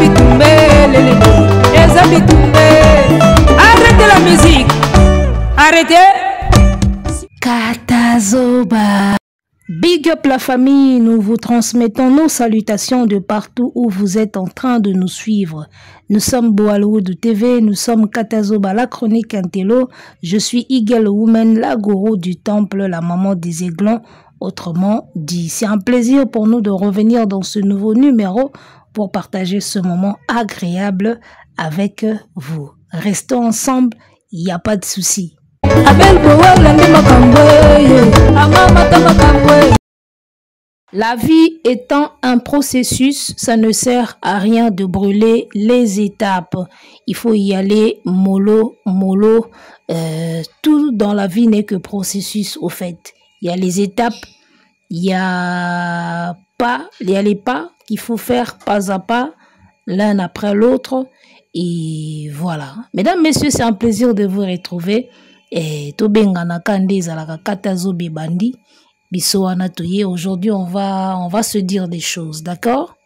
Bitumbe lele, eza bitumbe. Arrêtez la musique, arrêtez. Katazoba. Big up la famille, nous vous transmettons nos salutations de partout où vous êtes en train de nous suivre. Nous sommes Boalwood TV, nous sommes Katazoba, la chronique Intello. Je suis Eagle Woman, la gourou du temple, la maman des aiglons, autrement dit. C'est un plaisir pour nous de revenir dans ce nouveau numéro pour partager ce moment agréable avec vous. Restons ensemble, il n'y a pas de souci. Abel Bowala nde makambo amamata makambo. La vie étant un processus, ça ne sert à rien de brûler les étapes. Il faut y aller mollo, mollo. Tout dans la vie n'est que processus au fait. Il y a les étapes, il y a pas, il y a les pas qu'il faut faire pas à pas, l'un après l'autre. Et voilà. Mesdames, messieurs, c'est un plaisir de vous retrouver. Et tobenganaka nde ezalaka kata zobe bandi. Biso wana toye. Aujourd'hui, on va se dire des choses, d'accord?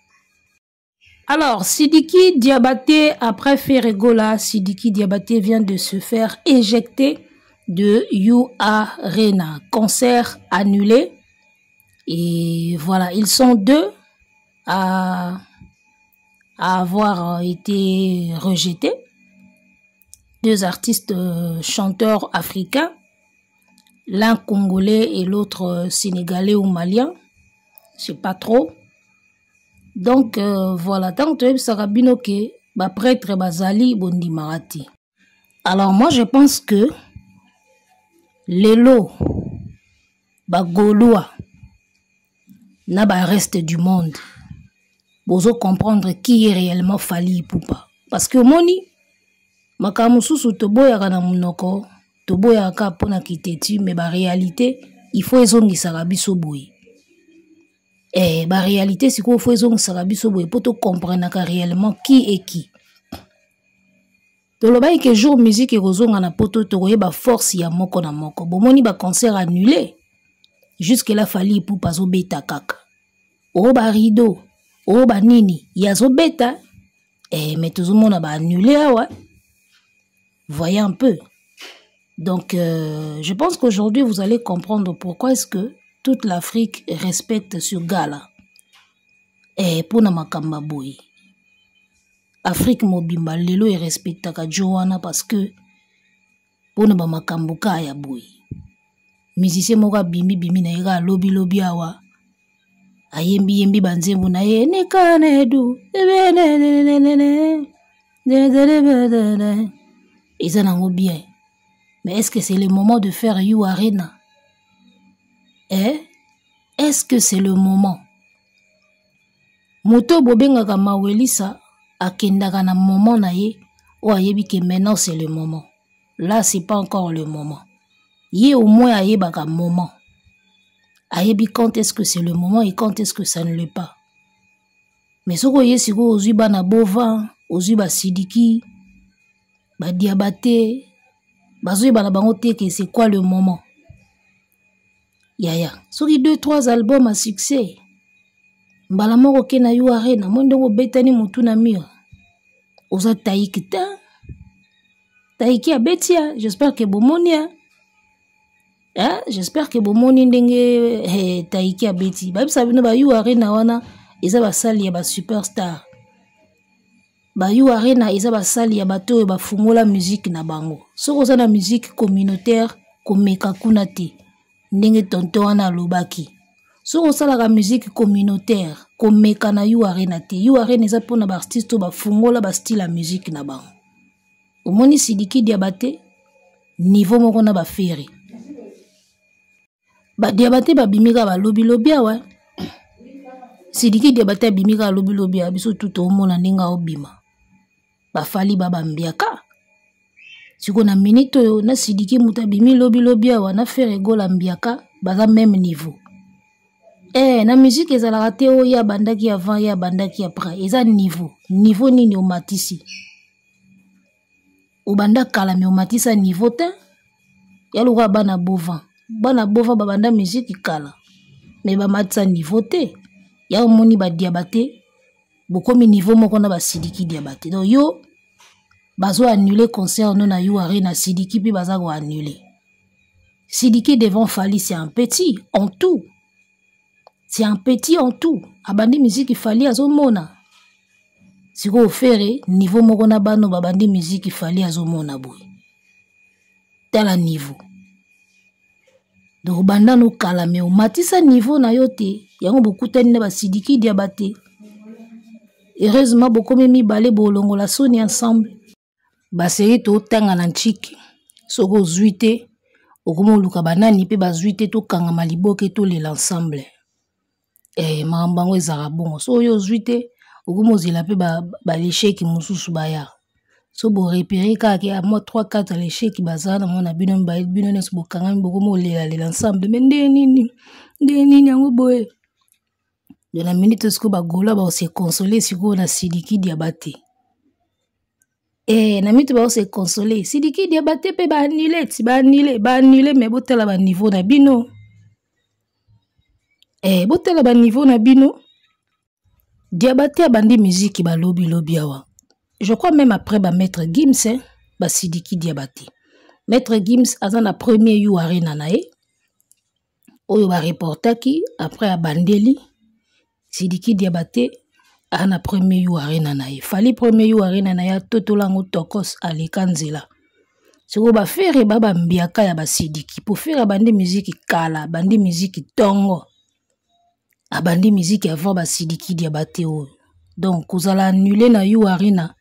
Alors, Sidiki Diabaté, après Ferre Gola, Sidiki Diabaté vient de se faire éjecter de U Arena. Concert annulé. Et voilà, ils sont deux à avoir été rejetés. Deux artistes chanteurs africains, l'un congolais et l'autre sénégalais ou malien, je sais pas trop. Donc voilà, tant que tu as bino ke ba prêtre bazali bondimarati. Alors moi je pense que lelo ba Gaulois na ba reste du monde bozo comprendre qui est réellement Fally Ipupa, parce que moni makambo mosusu toboyaka na monoko, toboyaka mpona kiteti, mais ba réalité il faut ezongisaka biso boye. Ba réalité sikoyo faut ezongisaka biso boye po to comprenaka réellement qui est qui. Tolobaki ke jour musique ekozonga na poto tokoyeba force ya moko na moko. Bomoni ba concert annulé jusque là Fally Ipupa azobeta kaka. O ba rideau, o ba nini, ye azobeta. Mais tozomona ba annulé awa. Voyez un peu. Donc, je pense qu'aujourd'hui, vous allez comprendre pourquoi est-ce que toute l'Afrique respecte ce gars-là. Pour na makamba boye. Afrique mobimba lelo e respectaka Joanna parce que pour na ba makambo ka ya boye. Musicien moko abimi bimi na ye ka lobi lobi awa. Ayembi yembi ba nzembo na ye ne ka ne du. Ne ne ne ne ne ne. Ne ne ne ne ne ne. Eza nango bien. Mais est-ce que c'est le moment de faire U Arena? Est-ce que c'est le moment? Moto bobengaka Mawelisa akendaka na moment na ye oyo ayebi ke maintenant c'est le moment. Là c'est pas encore le moment. Ye au moins ayebaka moment. Ayebi quand est-ce que c'est le moment et quand est-ce que ça ne l'est pas. Mais soko ye siko ozwi bana bova, ozwi ba Sidiki, ba Diabaté, bazoyeba na bango te ke c'est quoi le moment. Yaya, soki 2 3 albums à succès, mbala moko ke na U Arena, moi ndongo betani mutu na mur. Oza taiki ta. Taiki abeti ya, j'espère que bomoni ya. Hein, j'espère que bomoni ndenge taiki abeti. Ba bisa bino ba U Arena wana eza ba salle ya ba superstar. Ba U Arena eza ba salle ya bato oyo ba fungola musique na bango. Soki oza na musique communautaire komeka kuna te. Ndenge tonton wana alobaki. Soki osalaka musique communautaire komeka na U Arena te. U Arena eza mpona ba artiste oyo ba fungola ba style ya musique na bango. Omoni Sidiki Diabaté niveau moko na ba Ferre. Ba Diabaté babimika ba lobi lobi awa. Sidiki Diabaté abimika lobi lobi awa, biso tout omona ndenge aobima. Ba Fally ba bambiaka. Siko na minute oyo na Sidiki moto abimi lobi lobi awa na Ferre Gola mbiaka baza même niveau. Na musique ezalaka te oyo ya bandaki avant ya bandaki après, eza niveau. Niveau nini omatisi? Obanda kala me omatisa niveau te. Ya lokola bana bovan. Bana bovan babanda musique kala. Mais bamatisa niveau te. Ya omoni ba Diabaté. Bokomi niveau moko na basidiki diabate. Donc yo bazo annuler concert no na U Arena, Sidiki mpe baza ko annuler. Sidiki devant Fally, c'est un petit en tout. C'est un petit en tout. Abandi musique Fally azomona. Sikoyo Ferre niveau moko na bano babandi musique Fally azomona boye. Tala niveau. Donc banda no kala mais omatisa niveau na yo te. Yango bokutani na basidiki diabate. Heureusement bokomi mibale bolongola soni ensemble. Baseri totanga na ntiki soki ozwi te okomi oluka banani mpe bazwi te tokangama liboke tolela ensemble. Makambo yango ezalaka bongo. So oyo ozwi te okomi ozela mpe balesheki mosusu baya. So borepere kaka ke mwa 3 4 lesheki baza na mwana bino mibale, bino nyonso bokangami bokomi olelalela ensemble. Me nde nini? Nde nini yango boye? De la minute sikoyo bagola bakose consoler sikoyo na Sidiki Diabate. Na minute bakose consoler Sidiki Diabate mpe baannule ti baannule baannule, mais botala ba niveau na bino. Botala ba niveau na bino. Diabate abandi musique balobi lobi awa. Je crois même après ba Maître Gims, hein, ba Sidiki Diabate. Maître Gims aza na premier U Arena na ye. Oyo ba reportaki après abandeli Sidiki Diabate a na premier U Arena na ye. Fally premier U Arena na ye atotola yango tokos aleka nzela. Sikoyo ba Ferre ba ba mbiaka ya ba Sidiki. Po Ferre abandi musique kala, abandi musique tongo. Abandi musique avant ba Sidiki Diabate oyo. Donc kozala annulé na U Arena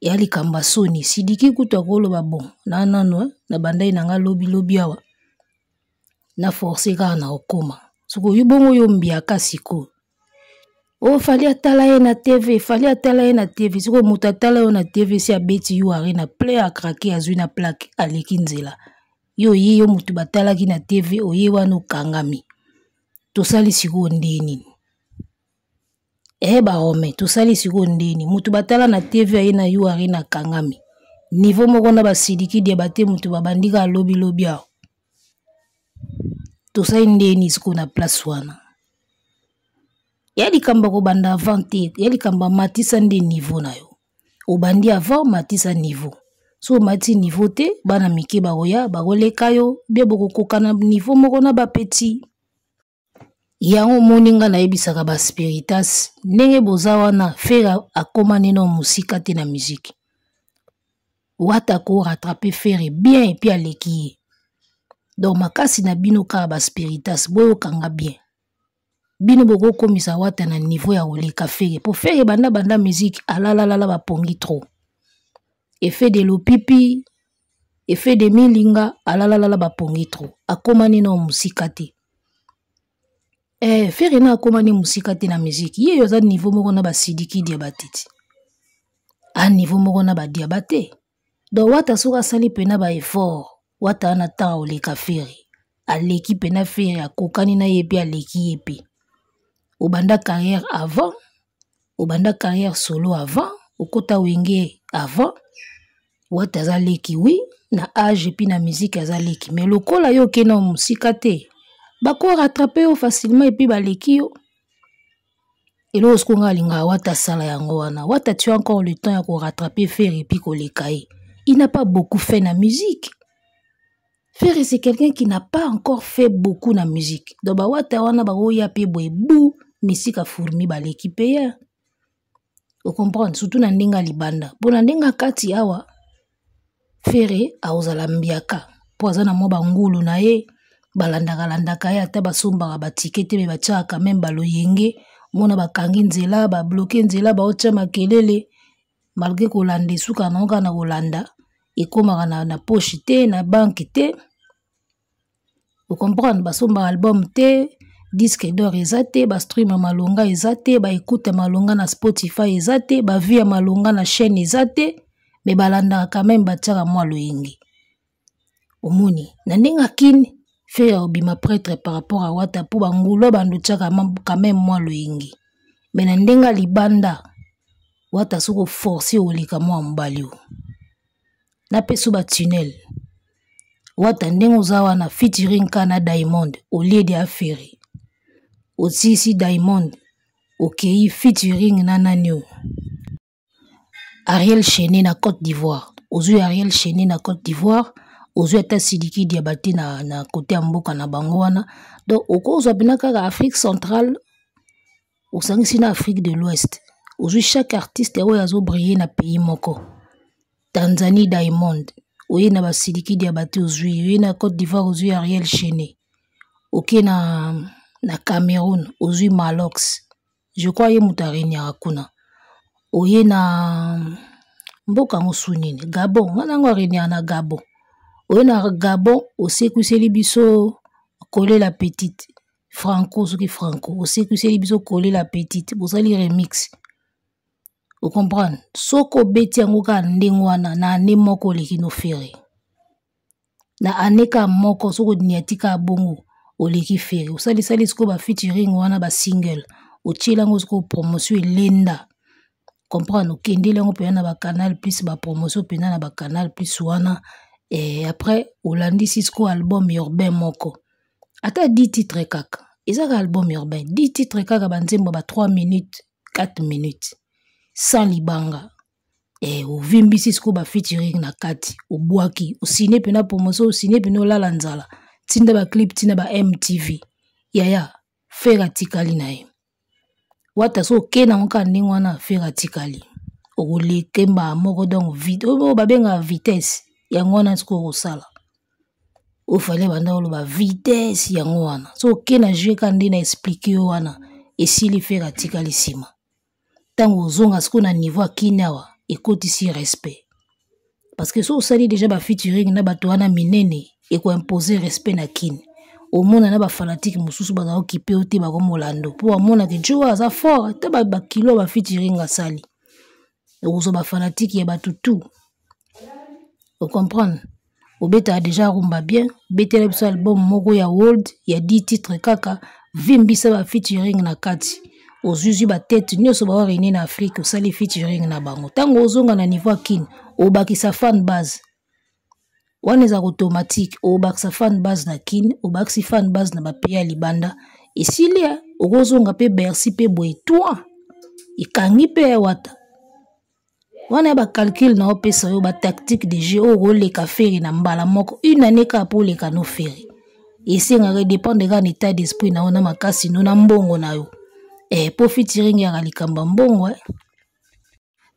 ya likambo ya soni. Sidiki kutu akoloba bon, na nano, na bandai na nga lobi lobi awa. Na forcé kaka na okoma. Sikoyo yo bongo yo mbiaka sikoyo. Oh, Fally atala ye na TV, Fally atala ye na TV. Sikoyo moto atala yo na TV si abeti U Arena, plein à craquer, azwi na plaque, aleki nzela. Yo ye yo moto batalaki na TV, oye wana okangami. Tosali sikoyo nde nini? Ba Romain, tosali sikoyo nde nini? Moto batala na TV aye na U Arena akangami. Niveau moko na ba Sidiki Diabate moto babandika lobi lobi awa. Tosali nde nini sikoyo na place wana? Ya likambo kobanda avant te, ya likambo matisa nde niveau na yo. Obandi avant matisa niveau. So mati niveau te, bana mike bakoya, bakoleka yo, bie bokokoka na niveau moko na ba petit. Yango omoni nga nayebisaka ba spiritas ndenge boza wana Ferre akoma nino mosika te na musique. Wata ko rattraper Ferre bien et puis aleki ye. Donc makasi na bino kaka ba spiritas boyokanga bien. Bino bokokomisa Wata na niveau ya koleka Ferre. Po Ferre banda banda musique alalalala bapongi trop. Effet de lopipi, effet de milinga alalalala bapongi trop. Akoma nino mosika te. Ferre na akoma ni mosika te na musique. Ye yo aza niveau moko na ba Sidiki Diabate ti. A niveau moko na ba Diabate. Donc Wata soki asali pena ba effort, Wata ana temps oleka Ferre. Aleki pena Ferre akokani na ye pe aleki ye pe. Obanda carrière avant, obanda carrière solo avant, okota wenge avant. Wata aza leki oui, na âge et puis na musique aza leki. Mais lokola yo ke na mosika te, bako rattraper yo facilement et puis baleki yo. Eloko sikoyo nga alingaka Wata asala yango wana. Wata, tu as encore le temps ya ko rattraper Ferre et puis koleka ye. Il n'a pas beaucoup fait na musique. Ferre, c'est quelqu'un qui n'a pas encore fait beaucoup na musique. Donc ba Wata wana ba oya pe boye bu misika fourmi baleki pe ya. Vous comprenez? Surtout na ndenge libanda. Po na ndenge kati awa Ferre aozala mbiaka. Po aza na mwa bangulu na ye, balandaka landaka ye ata basombaka ba ticket te, me batiaka quand même baloyenge, mona bakangi nzela, ba bloquer nzela, baotia makelele, malgré kolanda esuka na kaka na kolanda, ekomaka na poche te, na banque te. Vous comprenez? Basombaka album te, disque d'or eza te, ba stream ya malonga eza te, ba écoute ya malonga na Spotify eza te, ba vue ya malonga na chaîne eza te, mais balandaka quand même batiaka mwa loyenge. Omoni na ndenge akini Ferre obima prêtre par rapport à Wata po bangulu bandu tiaka quand même mwa loyenge. Mais na ndenge libanda Wata soko forcer oleka mwa mobali o. Na peso ba tunnel. Wata ndenge oza wana featuring ka na Diamond au lieu de Ferre. Otisi Diamond. Okei featuring na nani oyo? Ariel Chene na Côte d'Ivoire. Ozwi Ariel Chene na Côte d'Ivoire, ozwi ata Sidiki Diabaté na côté ya mboka na bango wana. Donc okozwa mpena kaka Afrique centrale, osangisi na Afrique de l'Ouest. Ozwi chaque artiste oyo azo briller na pays moko. Tanzanie Diamond, oye na ba Sidiki Diabaté ozwi, oye na Côte d'Ivoire ozwi Ariel Chene. Oke na Cameroun ozwi Malox. Je crois ye moto aregnaka kuna. Oye na mboka yango su nini? Gabon, nga nango aregnaka na Gabon. Oye na Gabon osekwiseli biso Coller la petite Franco, soki Franco osekwiseli biso Coller la petite, bosali remix. O comprendre? Soko obeti yango kaka ndenge wana na année moko oleki no Ferre. Na année kaka moko soko niati kaka bongo oleki Ferre. Osalisali sikoyo ba featuring wana ba single, otieli yango sikoyo promotion elenda. Comprendre? Okendeli yango mpenza na ba Canal Plus, ba promotion mpenza na ba Canal Plus wana. Et après olandisi sikoyo album urbain moko. Ata 10 titres kaka. Ezaka album urbain, 10 titres kaka ba nzembo ba 3 minutes, 4 minutes. Sans libanga. Ovimbisi sikoyo ba featuring na kati, obwaki, osine pena promotion, osine pena olala nzala. Tinda ba clip, tinda ba MTV. Yaya, Ferre atikali na ye. Wata so oke nango kaka ndenge wana, Ferre atikali. Okoleke mbala moko donc vite, oyo babengaka vitesse, yango wana sikoyo okosala. Oyo fallait banda oloba vitesse yango wana. So oke na jeu kaka nde na expliquer yo wana, esili Ferre atikali nsima. Ntango ozonga sikoyo na niveau ya kini awa, ekotisi respect. Parce que so osali déjà ba featuring na bato wana minene, eko imposer respect na kini. Omona na ba fanatique mosusu baza okipe yo te, bako molando. Po amona ke Joe aza fort, ata ba kilo ba featuring asali. Okozwa ba fanatique ya bato tout. O comprendre? Obetaka déjà rumba bien, betela biso album moko ya world ya 10 titres kaka, vimbisa ba featuring na kati. Ozwi ba tête nyonso ba réunir na Afrique, osali featuring na bango. Tango ozonga na niveau ya kin, obakisa fan base. Wana eza automatique, obakisa fan base na kin, obakisi fan base na ba pays ya libanda. Esili ya, okozonga pe Bercy pe boye toi. Ekangi pe ya wata. Wana ya ba calcul na opesa yo ba tactique de jeu oyo oleka Ferre na mbala moko, une année kaka po oleka no Ferre. Esengaka dépendre kaka na état d'esprit na yo na makasi no na mbongo na yo. Po featuring yaka likambo ya mbongo, eh.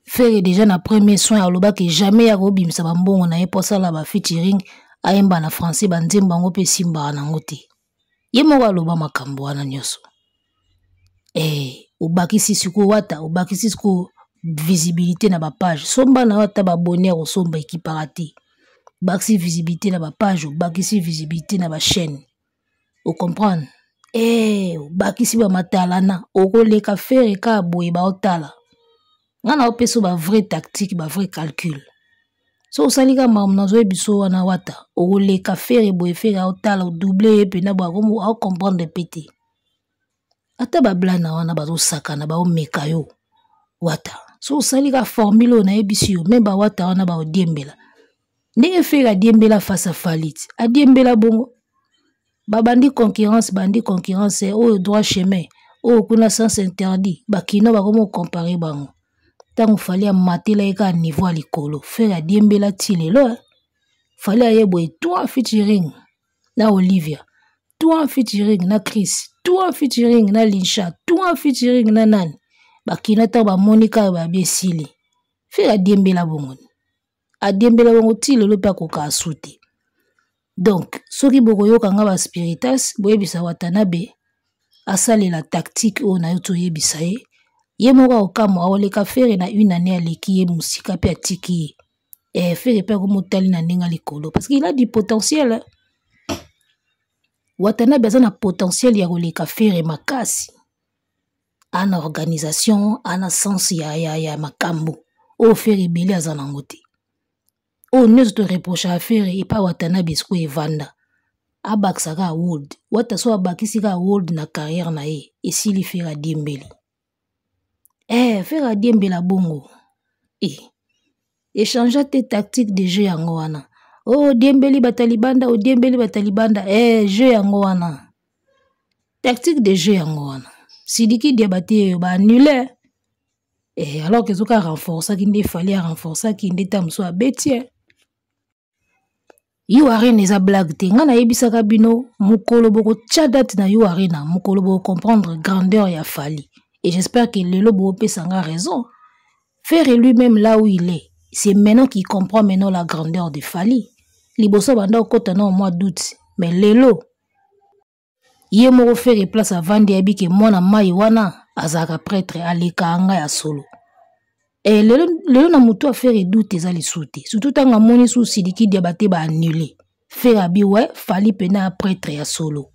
Ferre déjà na premier soin alobaki jamais ya kobimisa ba mbongo na ye po asala ba featuring, ayemba na français ba nzembo yango pe esimbaka nango te. Ye moko aloba makambo wana nyonso. Obakisi sikoyo wata, obakisi sikoyo visibilité na ba page. Somba na wata ba bonheur osomba ekipaka te. Obakisi visibilité na ba page, obakisi visibilité na ba chaîne. O comprendre? Obakisi ba matalana, okoleka Ferre ka boye ba otala. Nga na opesa ba vrai tactique, ba vrai calcul. So osali ka makambo nazoyebi biso wana wata, okoleka Ferre boye, Ferre aotala, odouble ye pena boye, akomo, ao comprendre pe te. Ata ba blana wana bazosakana, baomeka yo wata. So osali ka formule oyo nayebisi yo, me ba wata wana baodiembela. Ndenge Ferre adiembela face à Fally, adiembela bongo. Babandi concurrence, bandi concurrence, oyo droit chemin, oyo kuna sens interdit, bakino bakomo comparer bango. Tango Fally amatela ye kaka niveau ya likolo, Ferre adiembela ti lelo, eh. Fally aye boye, toi featuring na Olivia, toi featuring na Chris, toi featuring na Lincha, toi featuring na nani. Bakino tango bamoni kaka babi esili. Ferre adiembela bongo. Adiembela bongo ti lelo pe akoka asu te. Donc, soki bokoyoka nga ba spiritas, boyebisa Watanabe asalela tactique oyo na yo toyebisa ye. Ye moko akokamwa, akoleka Ferre na une année aleki ye mosika pe atiki ye. Ferre pe akomotali na ndenge ya likolo parce qu'il a du potentiel. Watanabe aza na potentiel ya koleka Ferre makasi. Ana organisation, ana sens ya makambo. Oyo Ferre ebele aza nango te. Oyo nyonso to reproche à Ferre epa Watanabe sikoyo evanda. Abakisa kaka world. Wata so abakisi kaka world na carrière na ye, esili Ferre adiembeli. Ferre adiembela bongo. Échange te tactique de jeu yango wana. Oh, diembeli batalibanda, oh, diembeli batalibanda. Jeu yango wana. Tactique de jeu yango wana. Sidiki Diabate oyo ba annule eh, alors que soki arenforçaki nde Fally arenforçaki nde ta mosusu abeti eh. U Arena eza blague te. Nga nayebisaka bino mokolo bokotya date na U Arena, mokolo bokocomprendre grandeur ya Fally. Et j'espère que lelo bokopesa nga raison. Ferre lui-même là où il est, c'est maintenant qu'il comprend maintenant la grandeur de Fally. Liboso banda okota na mois d'août, mais lelo ye moko Ferre place avandi ayebi ke mwana mai wana azalaka prêtre, aleka nga ya solo. E lelo, lelo na motu ya Ferre doute eza lisusu te, surtout ntango amoni su Sidiki Diabate ba annule. Ferre abi we Fally pena prêtre ya solo.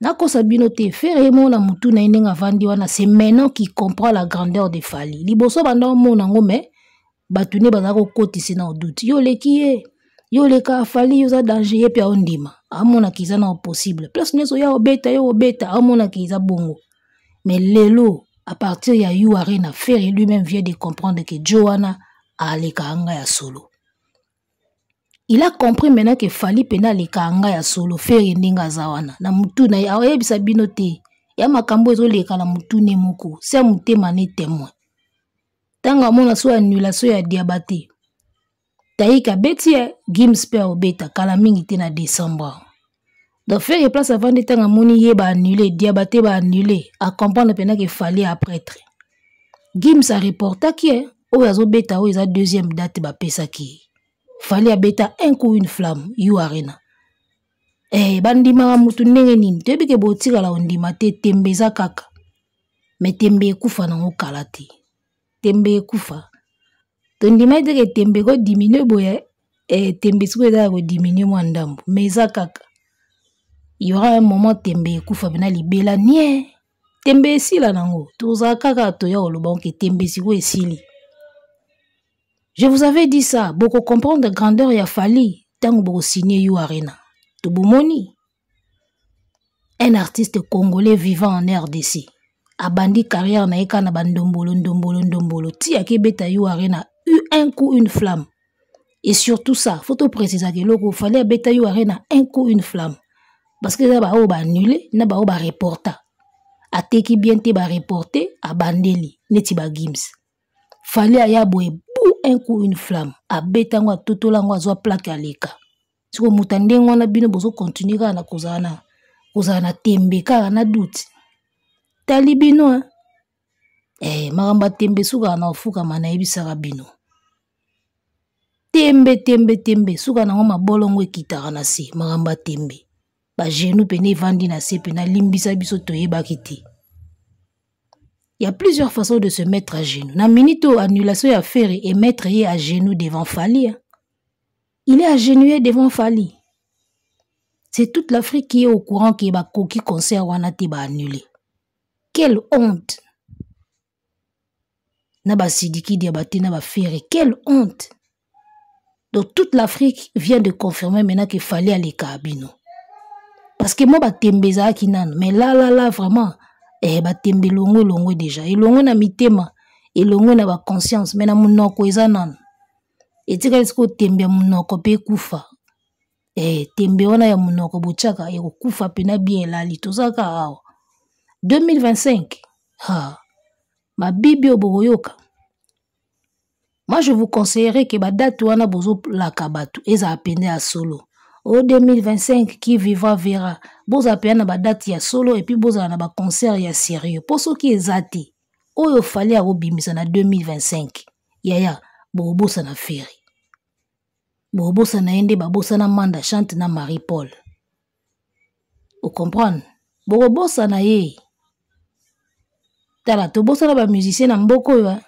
Nakosa bino te, Ferre ye moko na motu na ye ndenge avandi wana, c'est maintenant qu'il comprend la grandeur de Fally. Liboso banda omona yango, mais bato nde bazala kokotisa na doute, yo oleki ye, yo oleka Fally, yo oza danger. Ye mpe aondima, amonaka eza na possible place nyonso ya obeta, yo obeta, amonaka eza bongo. Mais lelo à partir ya U Arena, Ferre lui-même vient de comprendre que Joe wana aleka nga ya solo. Il a compris maintenant que Fally pena aleka nga ya solo. Ferre ndenge aza wana na mutu na ye ayebisa bino te ya makambo ezoleka na mutu ne moko, se motema ne témoin. Ntango amona so annulation ya Diabate, Taika beti ye Gims mpe aobeta kala mingi te na décembre. Donc Ferre place avandi, ntango amoni ye ba annulé Diabate, ba annulé, acomprendre mpena ke Fally a prêtre. Gims areportaki ye oyo azobeta oyo eza deuxième date bapesaki ye. Fally abeta un coup une flamme U Arena. Eh, bandimaka mutu ndenge nini? Toyebi ke botikala ondima te, tembe eza kaka, me tembe ekufa nango kala te. Tembe ekufa, tondima ete ke tembe ekodiminue boye. Eh, tembe sikoyo eza ya kodiminue mwa ndambo, me eza kaka, y aura un moment tembe ekufa pena libela nie, tembe esila nango. Tozala kaka toya koloba oke tembe sikoyo esili. Je vous avais dit ça, boko comprendre grandeur ya Fally ntango bokosigne U Arena. Tobomoni un artiste congolais vivant en RDC abandi carrière na ye kaka na bandombolo ndombolo ndombolo ti akebeta U Arena un coup une flamme. Et surtout ça, faut toprécisaka eloko, Fally abeta U Arena un coup une flamme parce que eza baoyo baannule na baoyo bareporta, ateki bien te, bareporte, abandeli neti bagims. Fally aya boye bu un coup une flamme, abeta yango, atotola yango, azwa plaque, aleka. Sikoyo moto ya ndenge wana, bino bozokontinue kaka na kozala na tembe kaka na doute, tali bino eh? Eh, makambo ya tembe sukaka na ofukama. Nayebisaka bino, tembe tembe tembe suka nango mabolongo ekitaka na se. Makambo ya tembe, bagenou pene evandi na se pene, alimbisa biso, toyebaki te. Il y a plusieurs façons de se mettre à genoux. Na minute annulation ya Ferre et mettre ye à genoux devant Fally. Hein. Il est agenouillé devant Fally. C'est toute l'Afrique qui est au courant que ba koki concert wana te, ba annulé. Quelle honte. Na ba Sidiki Diabaté na ba Ferre, quelle honte. Donc toute l'Afrique vient de confirmer maintenant qu'il fallait aller bino. Parce que moi, batembe ezalaki nano, mais là là là vraiment, eh, batembe elongwe, elongwe déjà, elongwe na mitema, elongwe na baconscience, mais na monoko eza nano. Etikali sikoyo tembe ya monoko mpe ekufa. Eh, tembe wana ya monoko botiaka ekokufa mpena bien. Elali tozalaka awa 2025, ha mabibi oyo bokoyoka. Moi, je vous conseillerais que badate wana bozolaka bato ezala pene ya solo. O 2025, qui vivra verra. Bozala pena na badate ya solo et puis bozala na baconcert ya sérieux, mpo soki eza te, oyo Fally akobimisa na 2025, yaya, bokobosana Ferre, bokobosana ye nde babosana Manda Chante na Marie Paul. Ocomprendre, bokobosana ye. Tala, tobosana bamusicien na mboka oyo.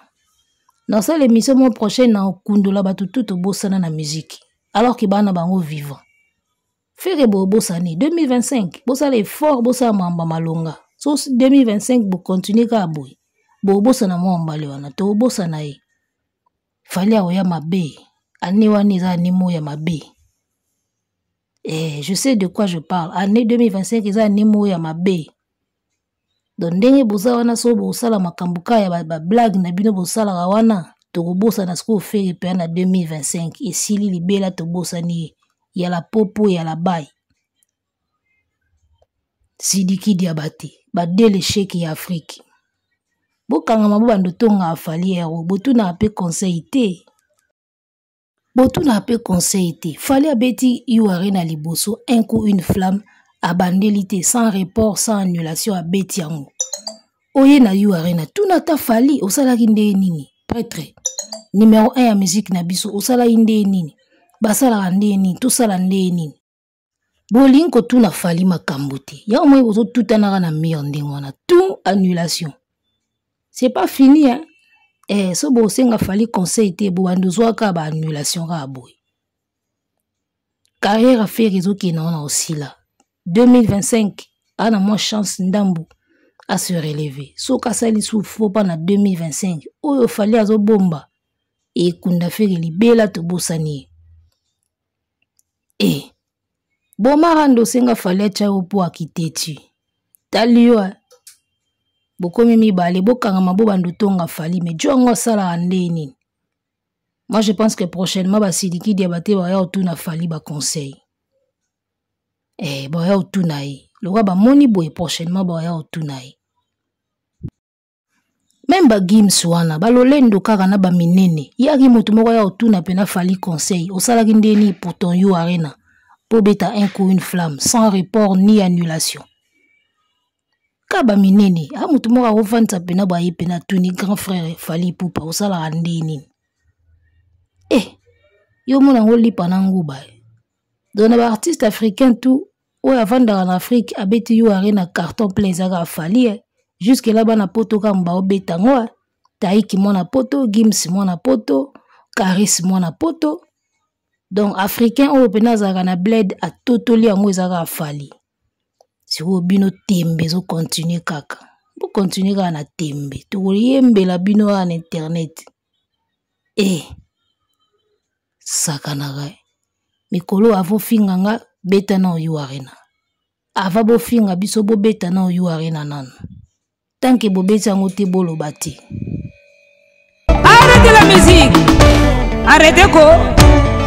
Nasala émission mo prochaine na okundola bato tu tobosana na musique, alors ke bana bango vivant. Ferre bobosani 2025, bosala effort, bosala mamba malonga. So 2025 bokontinue kaka boye, bobosana mwa mbale wana, tobosana ye. Fally akoya mabe ane wana, eza ane moko ya mabe. Eh, je sais de quoi je parle. Année 2025 eza année moko ya mabe. Donc ndenge boza wana, so bosala makambo kaka ya bablague na bino bosalaka wana, tokobosana sikoyo Ferre mpe na 2025 esili libela, tobosani ye ya la popo ya la bai. Sidiki Diabate badele sheki ya Afrique. Bokangama bo bando tonga Fally hero, botunaka pe conseil te. Botunaka pe conseil te. Fally abeti U Arena liboso, un coup une flamme, abandeli te, sans report, sans annulation, abeti yango. Oye na U Arena, tuna ata Fally osalaki ndenge nini? Prêtre numéro 1 ya musique na biso, osalaki ndenge nini? Basalaka ndenge nini? Tosala ndenge nini? Bolingi kotuna Fally makambo te. Yango moi bozotutanaka na mur ndenge wana, tout annulation. C'est pas fini hein. Eh, so bosenga Fally conseil te, bobanda ozwaka ba annulation kaka boye. Carrière affaire ezokende wana osila. 2025 ana mwa chance ndambu a se relever. Soki asali su faux pas na 2025, oyo Fally azobomba ekunda Ferre libela tobosani ye. Eh, boma rando osenga Fally atya yo po akiteti. Tali yo bokomi mibale bokangama bobanda otonga Fally, mais jo yango asalaka nde nini? Moi je pense que prochainement ba Sidiki Diabaté baya otuna Fally ba conseil. Eh, baya otuna ye. Lokola bamoni boye prochainement baya otuna ye. Même ba Gims wana balolendo kaka na ba minene. Yaki moto moko ya otuna pena Fally conseil. Osalaki nde nini pour ton U Arena? Po beta un coup une flamme sans report ni annulation. Ka ba minene, a moto moko akofandisa pena ba ye pena tuni grand frère Fally Ipupa osalaka nde nini? Eh, yo mona ngo lipa na nguba. Donc na ba artiste africain tout oyo avandaka na Afrique abeti U Arena carton plein ezaka Fally eh. Jusque là bana poto kaka ba obeta ngo eh. Taiki mwana poto, Gims mwana poto, Karis mwana poto. Donc africain oyo pena azalaka na bled atotoli yango ezaka Fally. Sikoyo bino tembe ezo continuer kaka. Bo continuer kaka na tembe. Tokoyembela bino kaka na internet. Eh, sakanaka. Mikolo avo finga nga beta na U Arena. Ava bofinga biso bobeta na U Arena nanu. Tant que bobeti yango te boloba te. Arrêtez la musique. Arrêtez ko.